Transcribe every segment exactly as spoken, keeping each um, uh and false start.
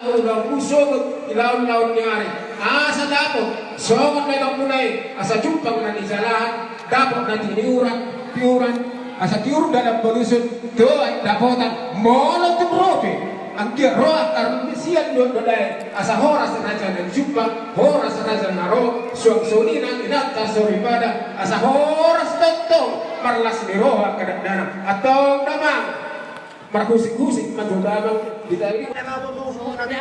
Ulaonmu sogot di laonlaon ni ari, asa dapot songon na nidokmuna i, asa jumpang na nijalahan, dapot na tiniuran, tiuran, asa tiur dalan manusun, dohot dapotan molo tung ro pe. Anggiat ro angka sian dohot dae, asa horas raja na jumpang, horas raja na ro, suang songon i nang inanta soripada, asa horas tongtong marlas ni roha angka dakdanak. Antong damang. Marhusik-husik ma jo damang di tahi. Ema tutu suhut nami.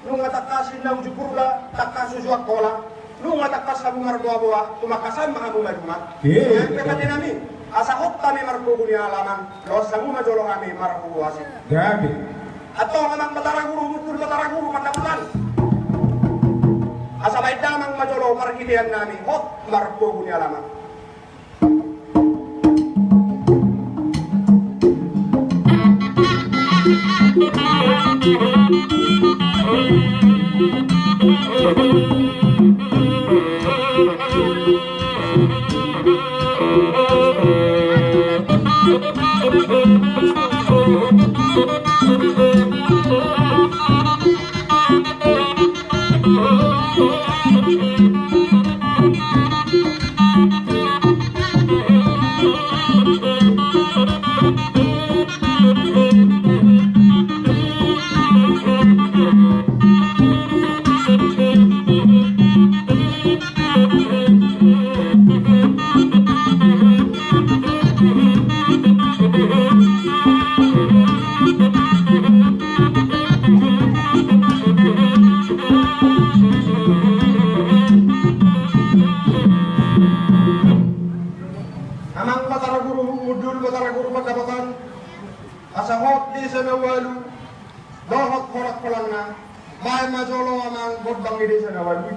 Nunga tangkas inna uju Purba, tangkas uju Angkola. Nunga tangkas hamu marboa-boa, tumangkasan ma hamu maduma. Iya. Nang pe pate nami, asa hot hami marpogu ni alaman, laos hamu ma jolo hami marpogu asi. Gabe. Antong amang Batara Guru, mundul Batara Guru pandapotan. Asa baen damang ma jolo parhitean nami, hot marpogu ni alaman. Amang Batara Guru, mundul Batara Guru pandapotan, asa hot desa na ualu, dohot horat holangna, baen ma jolo amang gondang ni desa na ualu i.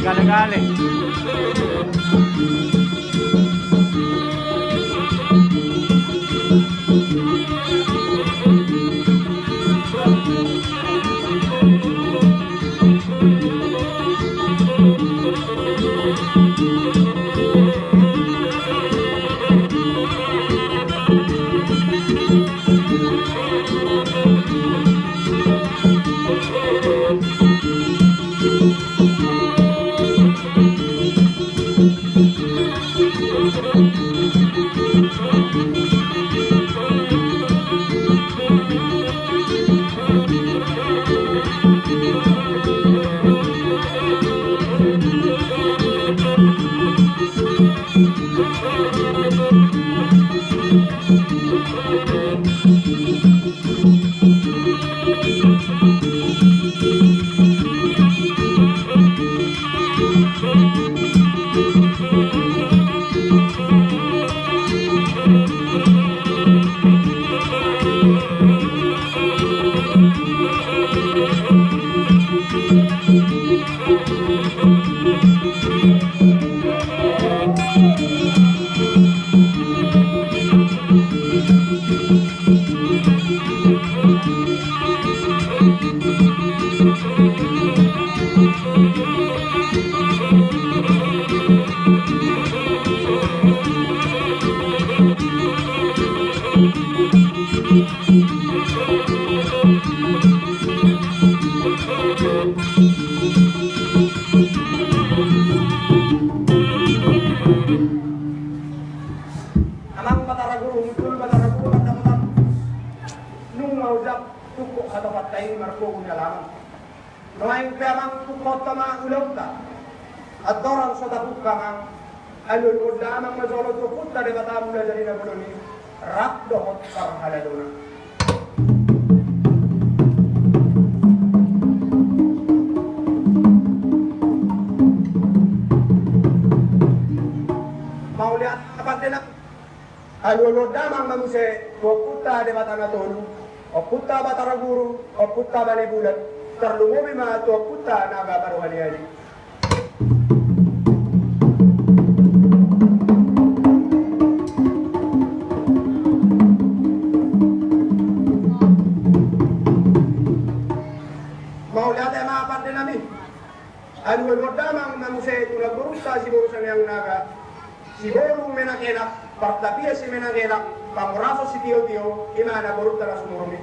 Gale-gale. Amang Batara Guru, muncul Batara Guru, Batara Guru. Nunga ujak tungkuk hata patta i marpogu ni alaman. Nuaeng pe amang tungkuk hata ma ulaonta. Andorang so tapungka amang. Alualu damang ma jolo tu Ompunta Debata Mulajadi Na Bolon i, rap dohot parhaladona. Mauliate ma pande nami. Alualu damang ma muse tu Ompunta Debata Na Tolu, Ompunta Batara Guru, Ompunta Bane Bulan, tarlumobi ma tu Ompunta Naga Parrohaniadi. Mauliate ma pande nami. Alualu damang ma muse tu namborunta Siboru Sangiang Naga, Siboru Menak Enak, Partapian Simenak Enak, Pamoraso Sitiotio, i ma namborunta na sumurung i.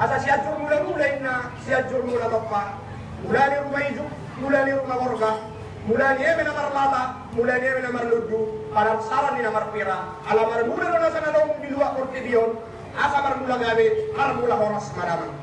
Asa Sianjur Mulamula inna, Sianjur Mulatompa, mula ni ruma ijuk, mula ni ruma gorga, mula ni eme na marlata, mula ni eme na marlundu, panarsaran ni na marpira, ala marmula do nasa na adong di luat portibi on, asa marmula gabe, marmula horas ma damang.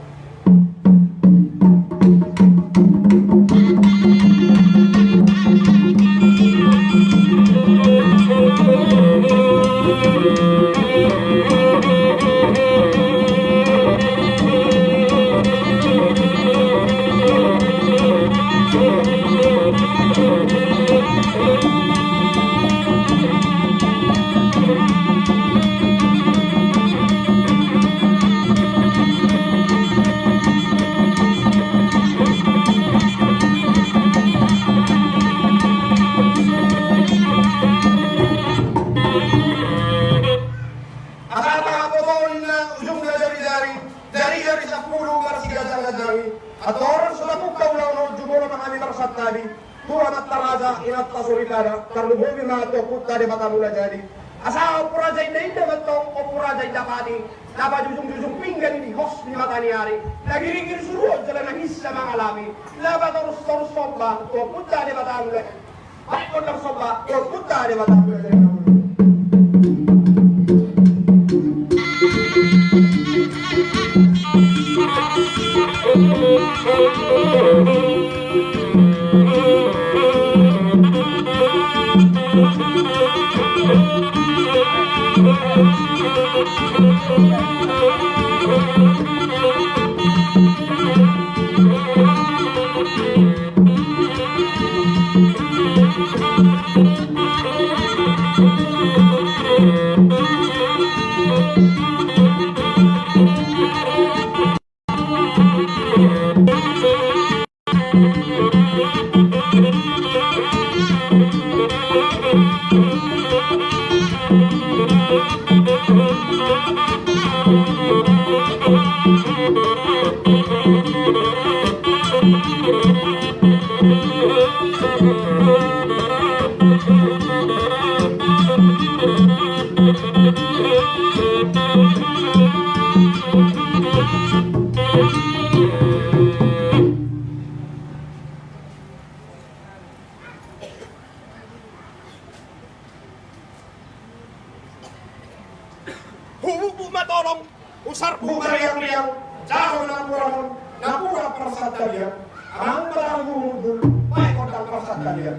Santabi, tu amanta raja, inanta soripada, tarlumobi ma tu Ompunta Debata Mulajadi. Asa Ompu Raja Indainda ma antong, Ompu Raja Indapati, na pajujungjujung pinggan di hos ni mata ni ari, na girgir suruon jala na hinsa mangalami, na patorustorus somba tu Ompunta Debata Mulajadi. Baik gondang somba tu Ompunta Debata Mulajadi. Hububuk ma tolong, husarbuk ma riangriang, jalo napuran on, napuran parsantabian. Amang batang guru mundul, baik gondang parsantabian.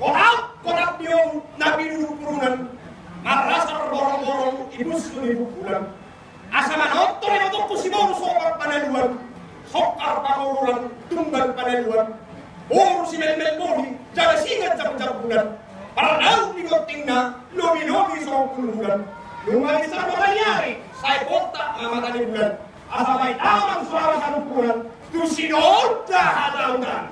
Godang, godang di on na pinudun pudunan, marasar borongborong i pusu ni bubulan. Asa manortor ibotongku siboru songkar panaluan, songkar pangoluan, tunggal panaluan. Boru simelmel boli, jala singa jamjambulan. Pardaun ni gontingna, lobilobi songkul bulan. Nunga di sarbagari ari, sai bontak ma mata ni bulan. Asa bahen damang suara saluhuran, tu si Donda Hatalutan.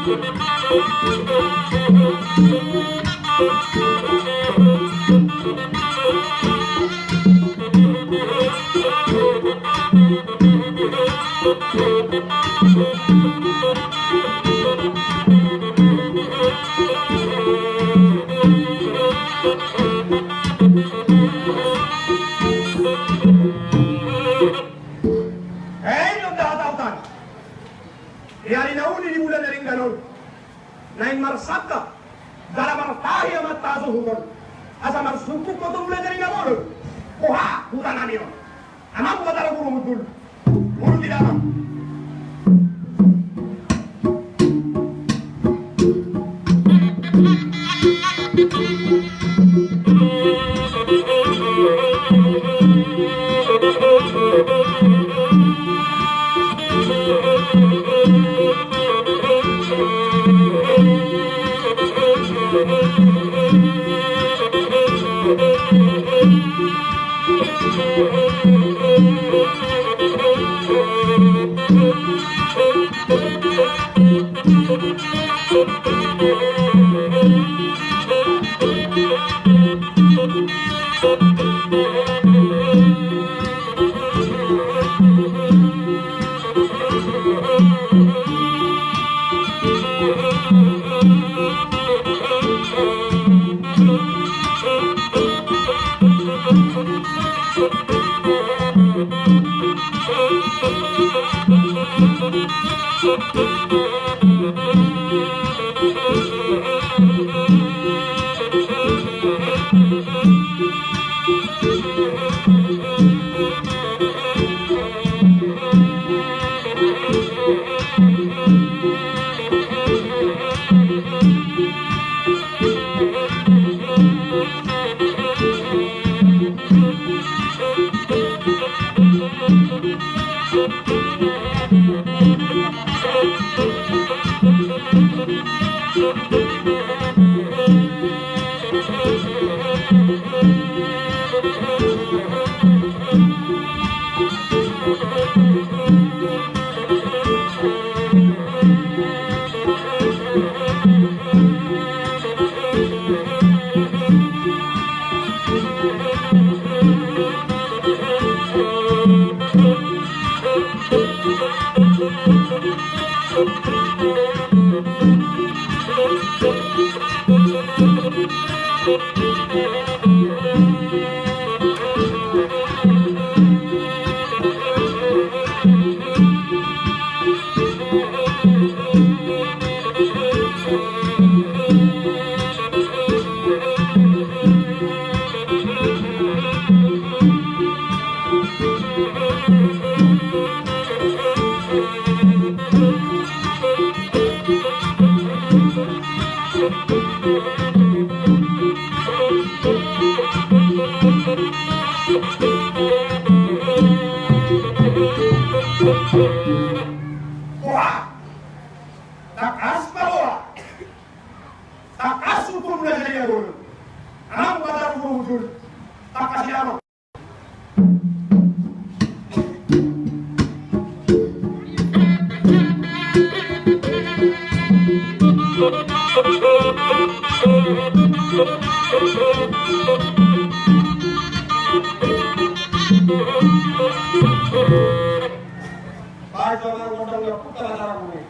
Hei, on da hatahotan. Di ari na uli di bulan na denggan on, naeng marsangkap jala martahi amanta hasuhuton, asa marsungkun ma tu bulan na denggan on. Boha huta nami on? Amang Batara Guru Hundul, Guru Tidamang. Boha! Tangkas ma boha! Tangkas hukum na jadi agon. Amang Batara Guru Hundul. Tangkas i, amang. Baik, amang, gondang ya, putar acara gue.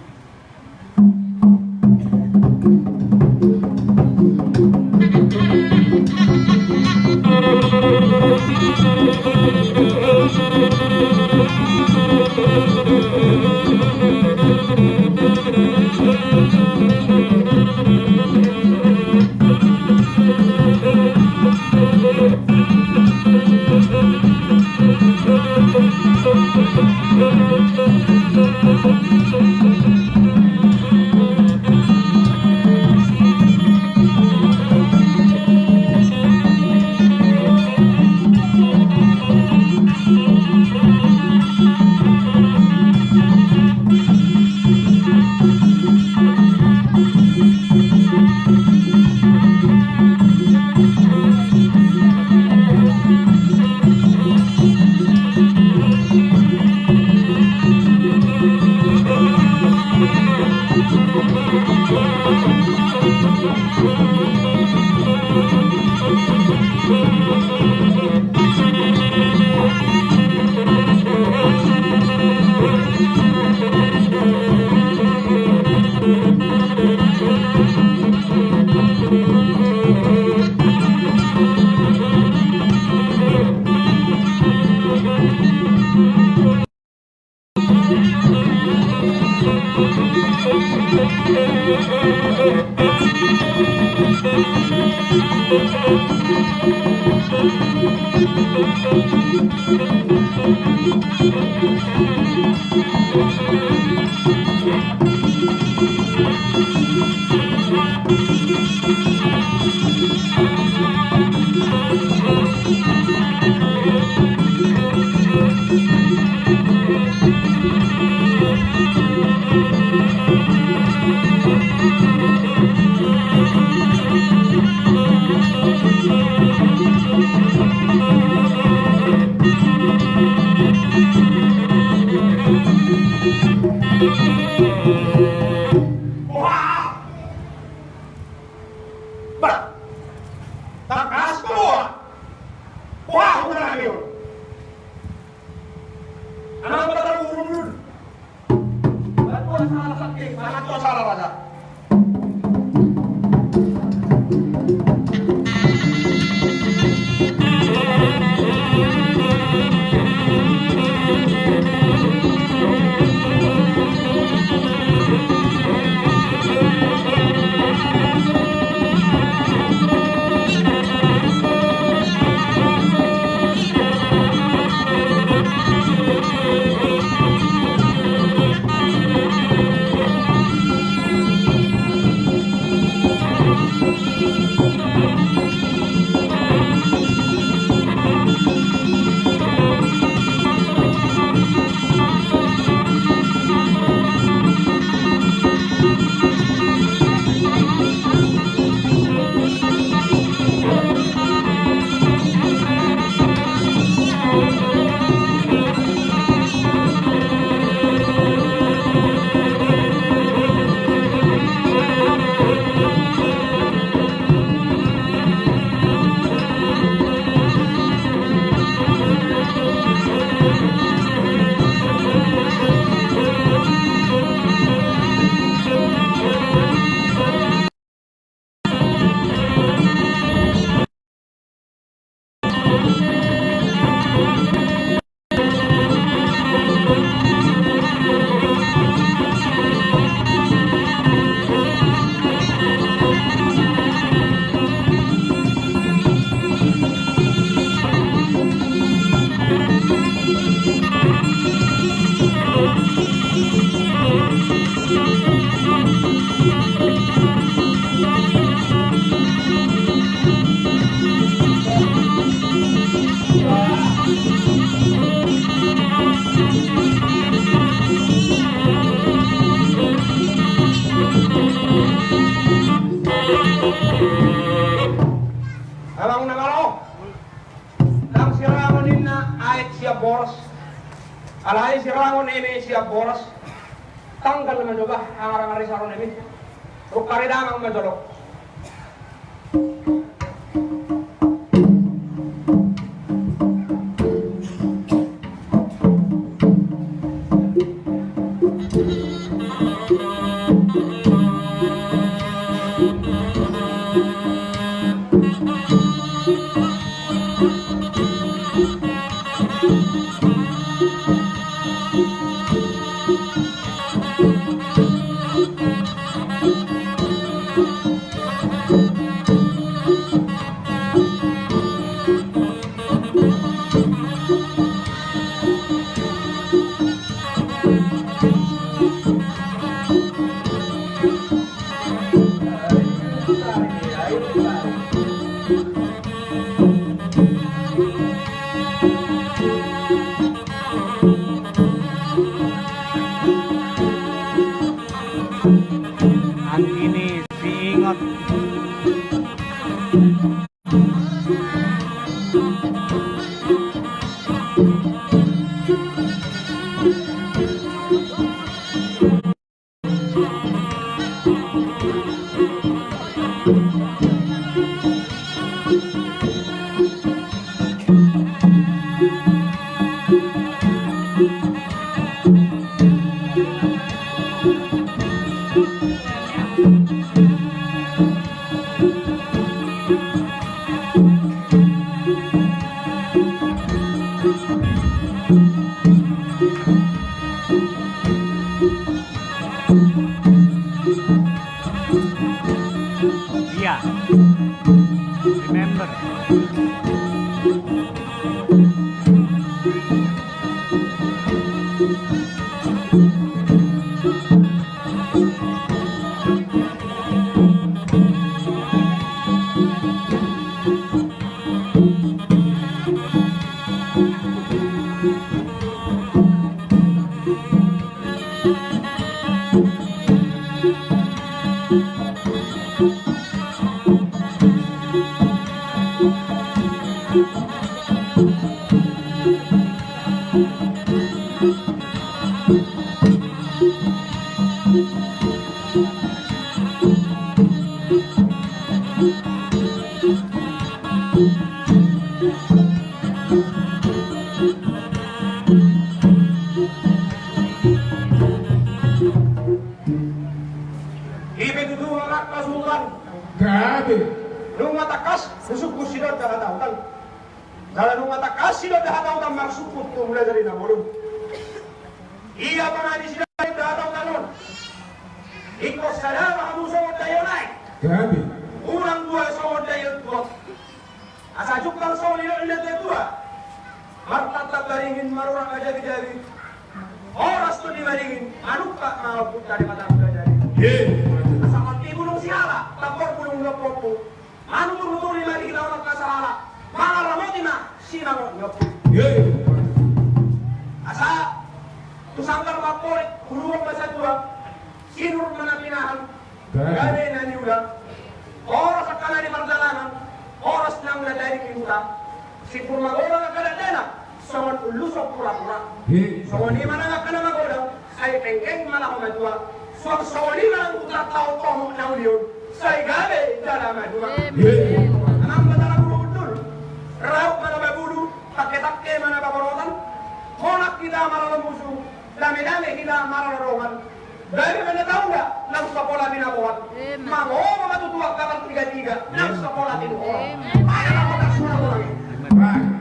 Bah, tangkas ma boha. Boha hubungan nami on. Anang batar burun. Batua sala sakti, batua sala raja. Abang na malo. Ndang sirangon ninna aek sian boras. Alai sirangon eme sian boras. Tanggal ma jo bah, angar-angar i saronami. Rungkari damang ma jolo. Anti ni singot. Iya. Remember. Ipe tutu, Amang Sultan? Gabe. Nunga tangkas husungkun sidonda hatahutan. Jala nunga tangkas sidonda hatahutan marsungkun tu Mulajadi Na Bolon. Ia pe na di sidonda hatahutan on. Ingkon sada ma hamu songon daion aek. Gabe. Hurang dua songon daion tuak. Asa jumpang songon nidok ni natuatua. Martantang baringin, marurat ma jabijabi. Horas tondi madingin, manumpak ma ompung tadi mata muda jadi. Ye. Asa mati bulung sihala, tambor bulung ni ompungku. Manuturi-nuturi ma di hita on angka sahala. Mangaramoti ma simangot ni ompung. Ye. Asa tu sanggar ma amporik, huluhon ma satua. Sinur ma na pinahan. Gabe. Gabe na niula. Horas angka na di pardalanan, horas nang na jadi di huta. Simpul magodang angka dakdanak, songon ulos pura-pura. Ye. Songon i ma nang angka na magodang, sai penggeng ma laho matua. Suang songon i ma nang tu tataon tomok na uli on, sai gabe jala maduma. Amen. Ye. Amang Batara Guru Gundul, raup ma na babulu, tangke-tangke ma na baborotan. Monang hita maralo musu, dame-dame hita maralo dongan. Gabe ma na taula, nang sapola binaboan. Amen. Mangomo ma tutu angka partigatiga, nang sapola tinuhor. Amen. Ayo, na potas muna muna. Amen.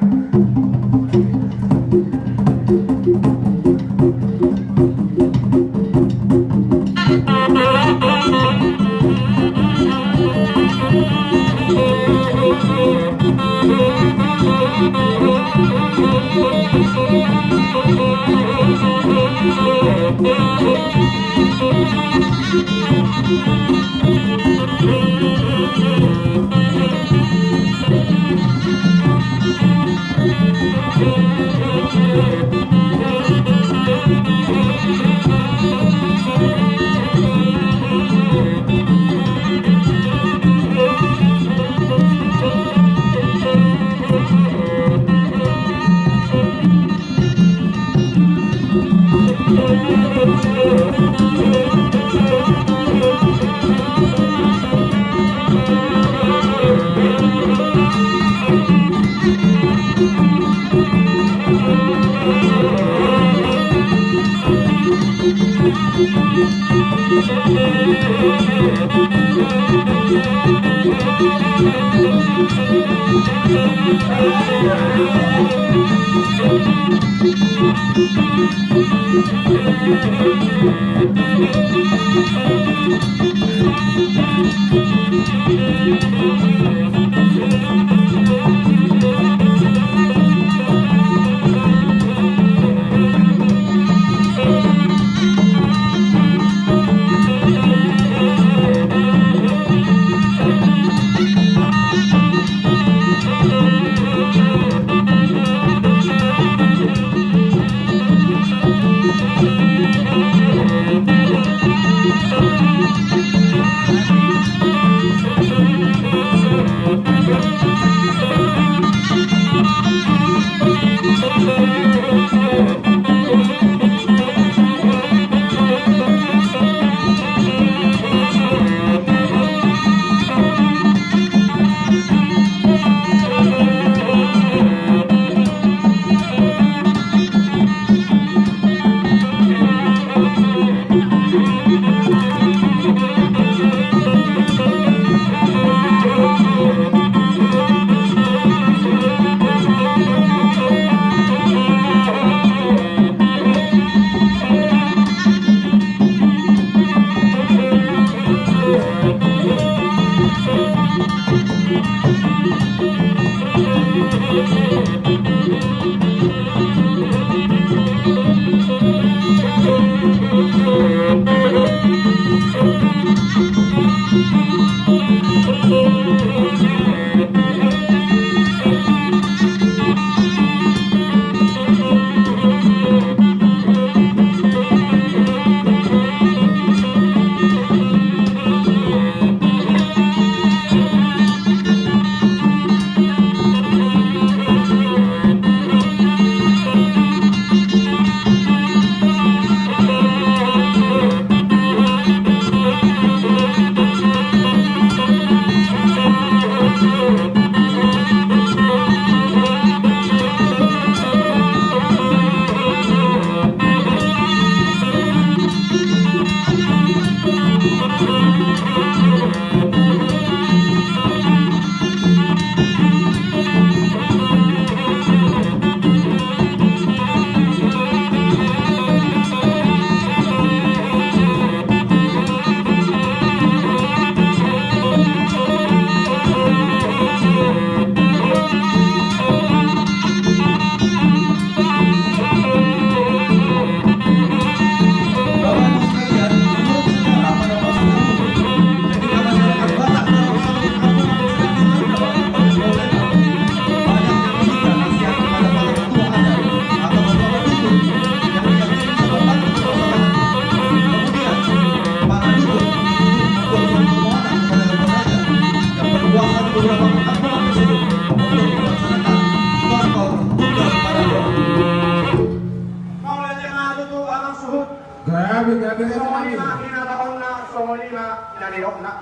Songon i ma na nidokna.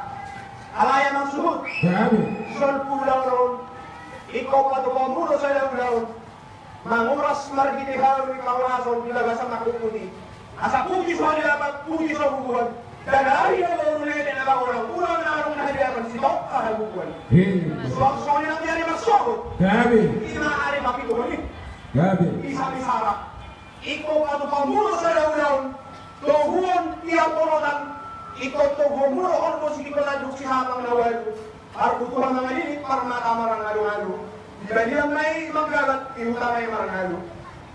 Alai amang suhut. Gabe. Sian ulaon on, ingkon patupaonmu do sada ulaon. Manguras marhite hamu di paulason di bagasan na huhut i. Asa puji so hadiapan, puji so bubuhan. Dada ari na baru lele na baru ulaon na adong na hadiapan sitongka habubuhan. He. Suang songon i nang di ari marsogot. Gabe. Ima ari mapituhon i. Gabe. Bisa-bisa ra. Ingkon patupaonmu do sada ulaon, tohuon tiap bolotan, ingkon tohuonmu do horbo sitingko tanduk sihapang na ualu, marbutuha mangalili, marmata marangalu-alu, di balian ma i manggagat, di huta ma i marngalu.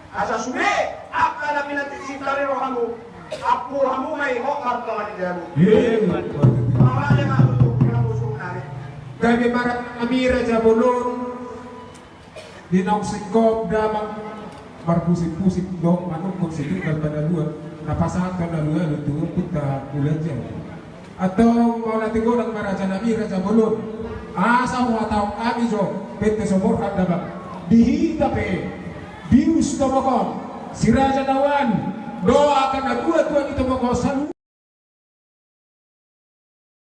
Asa sude angka na pinantiksik ni rohamu, ampu hamu ma i hot martonga ni jabu. Ye. Mauliate ma tutu di hamu suhut nami. Gabe ma raja nami Raja Bolon. Di naung singkop damang marpusik-pusik dohot manungkun situnggal panaluan na pasahathon alualu tu ompunta Ulaon Jabu. Antong mauliate godang ma raja nami Raja Bolon. Asa huhatahon hami jo, pente so borhat damang, di hita pe bius tomok on, si raja na ualu dohot angka na tua-tua ni tomok on saluhut.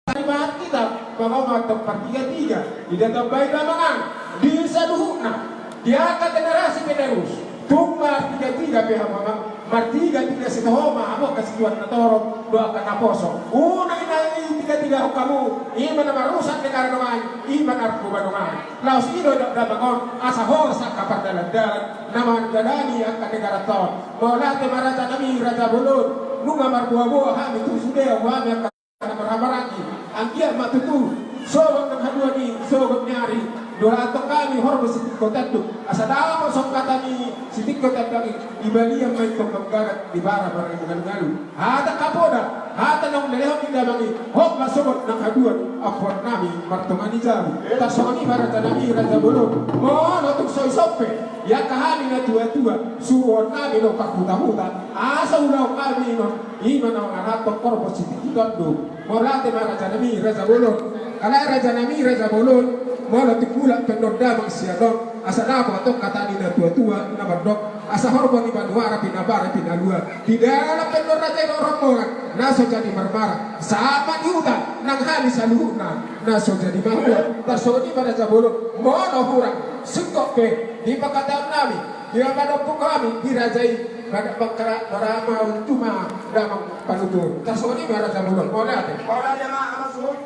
Tarimaan hita, mangomo antong partiga-tiga, di datambai damang, di saluhutna, di angka generasi penerus, tung martiga-tiga pe hamu amang, martiga-tiga sitaho ma hamu angka situan na torop dohot angka na poso. Unang i na i tiga-tiga hamu, i ma na marusak negara dongan, i ma narkoba dongan. Laos i do damang on, asa horas angka pardalan-dalan na mandalani angka negara on. Mauliate ma raja nami Raja Bolon, nunga marboa-boa hami tu sude hami angka na marhahamaranggi. Anggiat ma tutu sogot nang haduan i, sogot ni ari, dohot antong hami horbo sitingko tanduk, asa dapot songkatan i sitingko tanduk i, di balian ma i tong manggagat, di bara ma i mangalu-alu. Hata na poda, hata naung nilehon ni damang i, hot ma sogot nang haduan, ampuan nami martonga ni jabu. Tarsongon i ma raja nami Raja Bolon, molo tung so ison pe, i angka hami na tua-tua, suruon nami do parhuta-huta, asa ulaon hami non, i ma na mangalap tong horbo sitingko tanduk. Mauliate ma raja nami Raja Bolon. Alai raja nami Raja Bolon, molo tung mulak pe annon damang sian on, asa dapot antong hata ni na tua-tua na mandok, asa horbo ni banua ra pinabara pinalua, di dalan pe annon raja i do rombongan na so jadi marmara, sahat ma di huta nang hami saluhutna na so jadi mahua. Tarsongon i ma Raja Bolon, molo hurang singkop pe di panghataion nami, di na madapot hami di raja i, mada pangkara marama untu ma damang panutuhon. Tarsongon i ma Raja Bolon. Mauliate. Mauliate ma amang suhut.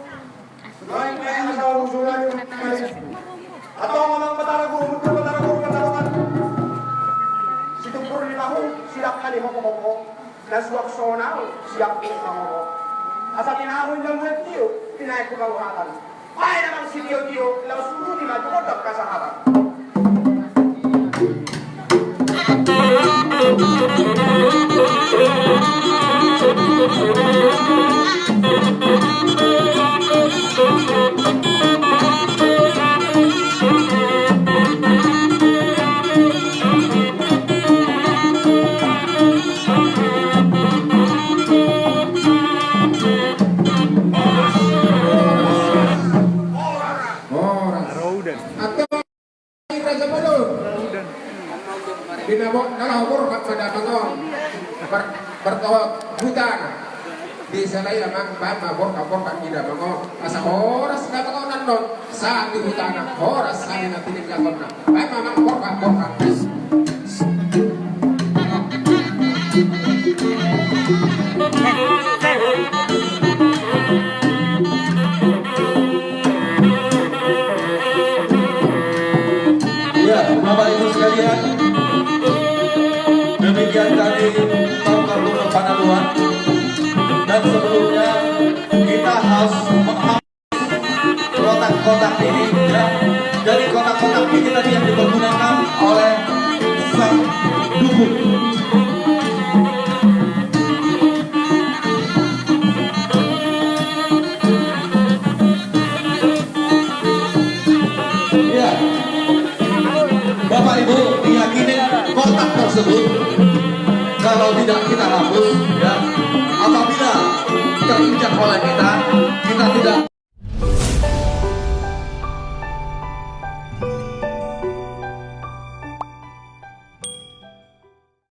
Naeng pe asa usulan. Antong amang Batara Guru, Guru Batara Guru Pandapotan, situpur ni tahu sidangka ni hopo-hopo, na suang songon au siap mangopo. Asa tinahu inda muat tio, tinahu panguhatan. Baen amang sitio-tio, laos uruti ma tu gondang kasahatan. Horas. Antong Raja Bolon. Di na bo-, na laho borhat ma damang on. Bar-, bartohot hutana. Di sala i amang, baen ma borhat-borhat ni damang on. Asa horas damang on annon. Sahat di hutana. Horas hami na tinindangonna. Baen ma amang borhat-borhat. Ya, Bapak Ibu sekalian, demikian tadi Pangkar Gunung Panaluan. Dan sebelumnya kita harus menghapus kotak-kotak ini, ya. Jadi kotak-kotak ini tadi yang dipergunakan oleh sang dukun. Ya. Bapak Ibu diyakini kotak tersebut kalau tidak kita hapus, ya, apabila terinjak oleh kita, kita tidak